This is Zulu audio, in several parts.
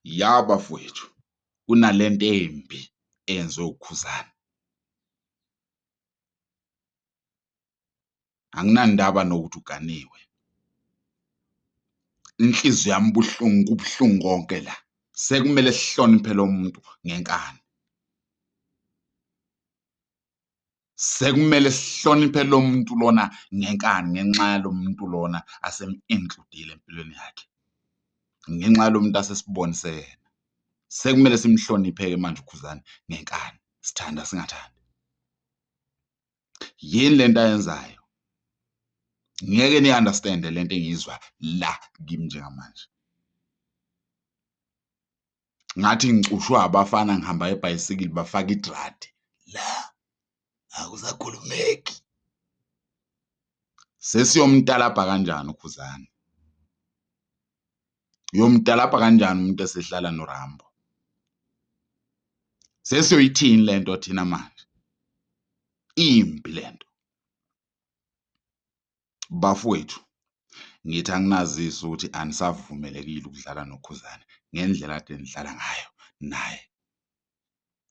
Ya bafowethu, kunalento embi eyenziwe uKhuzani. Anginandaba nokuthi uganiwe. Inhliziyo yami ibuhlungu, kubuhlungu konke la. Sekumele sihloniphe lo muntu ngenkani. Sekumele sihloniphe lo muntu lona ngenkani ngenxa yalo muntu lona asemu-include-ile empilweni yakhe, ngenxa yalo muntu asesibonise yena. Sekumele simhloniphe-ke manje uKhuzani ngenkani, sithanda singathandi. Yini le nto ayenzayo? Ngeke niyi-understand-e le nto engiyizwa la kimi njengamanje. Ngathi ngicushwe abafana ngihamba ngebhayisikili bafaka idradi la, akusakhulumeki. Sesiyomtalabha kanjani uKhuzani? Uyomtalabha kanjani umuntu esehlala noRambo? Sesiyoyithini le nto thina manje? Imbi le nto. Bafowethu, ngithi anginazise ukuthi anisavumelekile ukudlala noKhuzani ngendlela kade nidlala ngayo naye.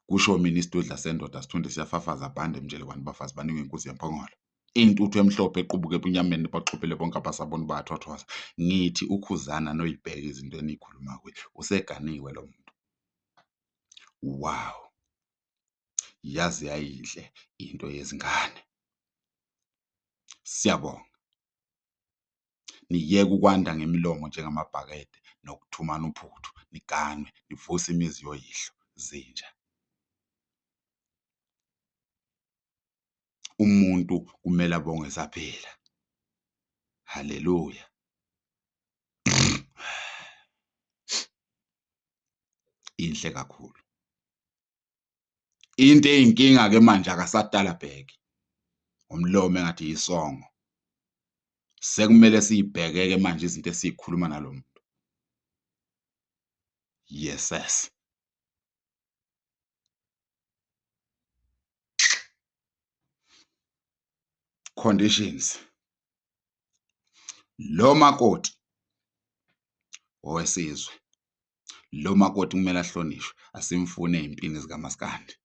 Kusho mina isidudla sendoda sithunde siyafafaza bhande emtshele kwani bafazi banikwe inkunzi yemphongolo. Intuthu emhlophe equbuke ebunyameni baxhuphele bonke abasaboni bayathwathwaza. Ngithi uKhuzani anoyibheka izinto eniyikhuluma kuye, useganiwe lo muntu. Wow, yaze yayinhle into yezingane. Siyabonga. Niyeke ukwanda ngemilomo njengamabhakede nokuthumana uphuthu, niganwe, nivuse imizi yoyihlo, zinja. Umuntu kumele abongwe esaphila. Haleluya. Inhle kakhulu. Into eyinkinga-ke manje akasatalabheki, umlomo engathi yisongo. Sekumele siy'bheke-ke manje izinto esiy'khuluma nalo muntu. Yeses. Conditions. Lo makoti owesizwe, lo makoti kumele ahlonishwe, asimfuni ey'mpini zikamaskandi.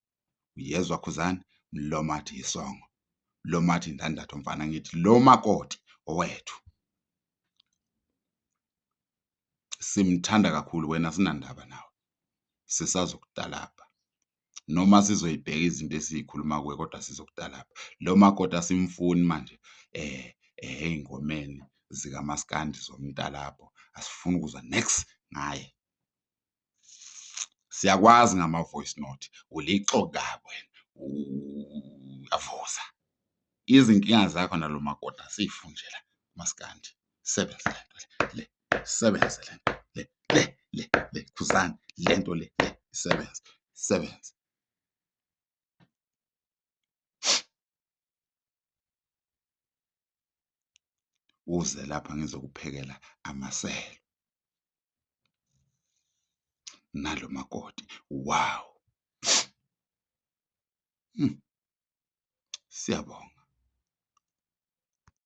Uyezwa Khuzani? Mlomo athi yisongo, mlomo athi indandatho mfana, ngithi lo makoti owethu. Simthanda kakhulu wena asinandaba nawe, sisazokutalabha noma sizoyibheka izinto esiyikhuluma kuwe kodwa sizokutalabha. Lo makoti asimfuni manje ey'ngomeni zikamaskandi zomtalabho, asifuni ukuzwa nex ngaye. Siyakwazi ngama-voice note, ulixoki kabi wena, uyavuza. Izinkinga zakho nalo makoti asiy'funi nje la kumaskandi. Sebenze le nto le, sebenze le nto le, le, le, le, Khuzani le nto le, le, isebenze, isebenze. Uze lapha ngizokuphekela amaselo nalo makoti, wow. Siyabonga.